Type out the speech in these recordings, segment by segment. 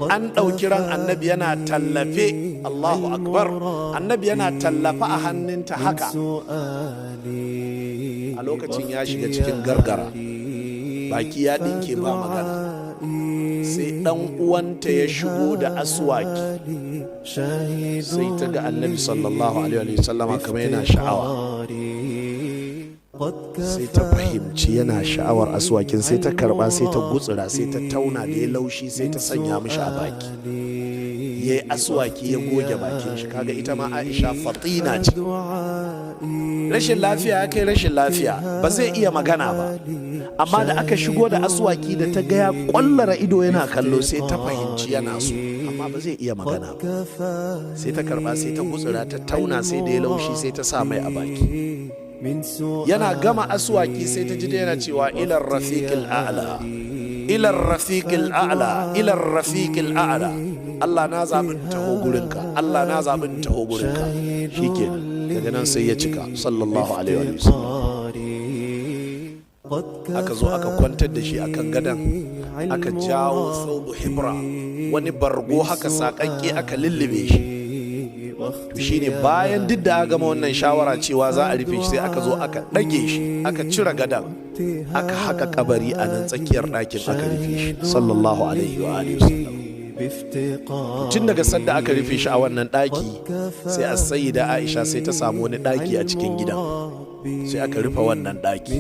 An ɗauki ran Annabi yana tallafe. Allahu akbar! Annabi yana tallafa a hannunta haka. A lokacin ya shiga cikin gargara, baki ya ɗinke, ba magana. Sai ɗan uwanta ya shigo da aswaki, sai ta ga Annabi sallallahu alaihi wasallama kamar yana sha'awa. Sai ta fahimci yana sha'awar aswakin, sai ta karba, sai ta gutsura, sai ta tauna. Da ya laushi, sai ta sanya mishi a baki, ya yi aswaki, ya goge bakin shi. Kaga ita ma Aisha fatina ce. Rashin lafiya ya kai rashin lafiya, ba zai iya magana ba, amma da aka shigo da aswaki, da ta ga ya kwallara ido yana kallo, sai ta fahimci yana so, amma ba zai iya magana ba. Sai ta karba, sai ta gutsura, ta tauna, sai da ya laushi, sai ta sa mai a baki. Yana gama aswaki, sai ta ji da yana cewa: "إلى الرفيق الأعلى، إلى الرفيق الأعلى، إلى الرفيق الأعلى. Allah, na zaɓin taho gurinka. Allah, na zaɓin taho gurinka." Shikenan, daga nan sai ya cika, sallallahu alaihi wa sallam. Aka zo aka kwantar da shi akan gadan, aka jawo ثوب هبرة, wani bargo haka saƙaƙƙe, aka lullube shi. To shine bayan duk da aka gama wannan shawara cewa za a rufe shi, sai aka zo aka ɗage shi, aka cire gadan, aka haka kabari a nan tsakiyar ɗakin, aka rufe shi, sallallahu alaihi wa alihi wasallam. Tun daga sanda aka rufe shi a wannan ɗaki, sai a Sayyida Aisha sai ta samu wani ɗaki a cikin gidan, sai aka rufe wannan ɗaki.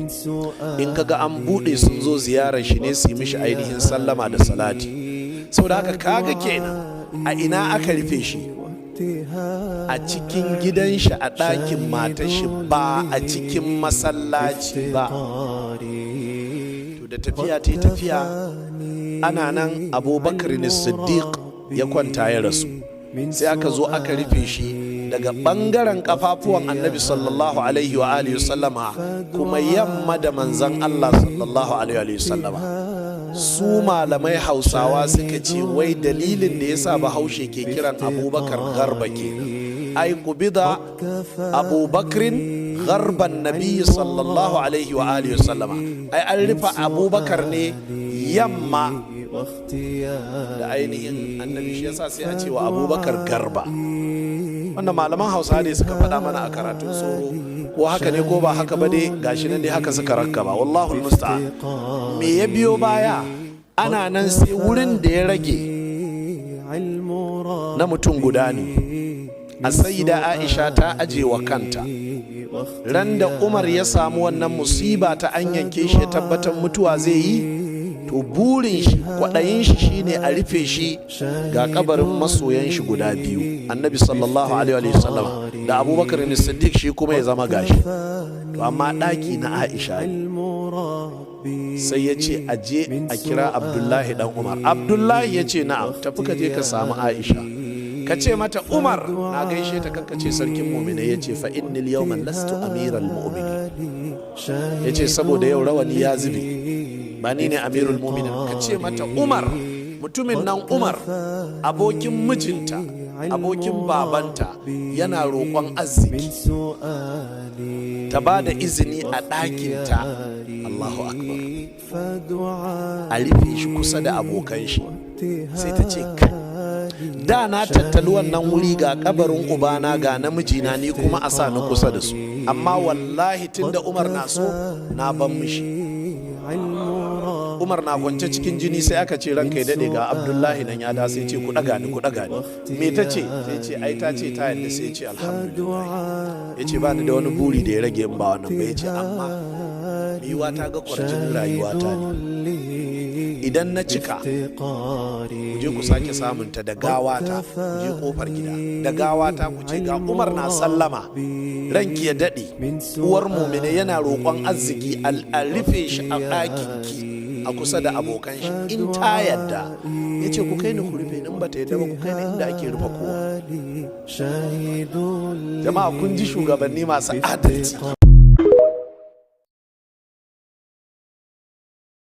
In kaga an buɗe, sun zo ziyarar shi ne su yi mishi ainihin sallama da salati. Saboda haka kaga kenan, a ina aka rufe shi? A cikin gidan shi, a ɗakin matar shi, ba a cikin masallaci ba. To da tafiya ta tafiya, ana nan, Abubakar Siddiq ya kwanta ya rasu. Sai aka zo aka rufe shi daga ɓangaren kafafuwan Annabi sallallahu alaihi wa alihi sallama, kuma yamma da Manzan Allah sallallahu alaihi wa sallama. Su malamai Hausawa suka ce wai dalilin da yasa Bahaushe ke kiran Abubakar Garba kenan. Ai قبض أبو بكر غرب النبي صلى الله عليه وآله وسلم. Ai an rufe Abubakar ne yamma da ainihin Annabi, shi yasa sai a ce wa Abubakar Garba. Wannan malaman Hausa ne suka faɗa mana a karatun tsoro. Ko haka ne ko ba haka ba dai, gashi nan dai haka suka rakkaba, والله المستعان. Me ya biyo baya? Ana nan, sai wurin da ya rage na mutum guda ne. A Sayyida Aisha ta aje wa kanta, ran da Umar ya samu wannan musiba ta an yanke shi, ya tabbatar mutuwa zai yi, to burin shi, kwaɗayin shi shine a rufe shi ga kabarin masoyan shi guda biyu, Annabi sallallahu alaihi wa sallam da Abubakar Siddiq, shi kuma ya zama gashi. To amma ɗaki na Aisha ne. Sai ya ce a je a kira Abdullahi dan Umar. Abdullahi ya ce: "Na'am." "Tafi ka je ka samu Aisha, ka ce mata Umar na gaishe ta. Kanka ce sarkin mu'minai." Ya ce: "فإني اليوم لست أمير المؤمنين." Ya ce saboda yau rawani ya zube, ba ni ne amirul mu'minin. Ka ce mata Umar, mutumin nan Umar, abokin mijinta, abokin babanta, yana roƙon arziki, ta ba da izini a ɗakinta, Allahu akbar, a rufe shi kusa da abokan shi. Sai ta ce: "Kai, da na tattali wannan wuri, ga kabarin ubana, ga namijina, ni kuma a sa ni kusa da su, amma wallahi tun da Umar na so, na ban mishi." Umar na kwance cikin jini, sai aka ce: "Ranka ya daɗe, ga Abdullahi nan ya da." Sai ce: "Ku ɗaga ni, ku ɗaga ni." "Me ta ce?" Sai ce: "Ai ta ce ta yadda." Sai ce: "Alhamdulillah." Ya ce: "Ba ni da wani buri da ya rage in ba wannan ba." Ya ce: "Amma yiwa ta ga kwarjinin rayuwata ne. Idan na cika, ku je ku sake samunta da gawata, ku je kofar gida da gawata, ku ce ga Umar na sallama, ranki ya daɗe, uwar mumine, yana roƙon arziki a rufe shi a ɗakin ki a kusa da abokan shi. In ta yadda," ya ce, "ku kai ni ku rufe ni. In ba ta yadda ba, ku kai ni inda ake rufe kowa." Jama'a, kun ji shugabanni masu adalci.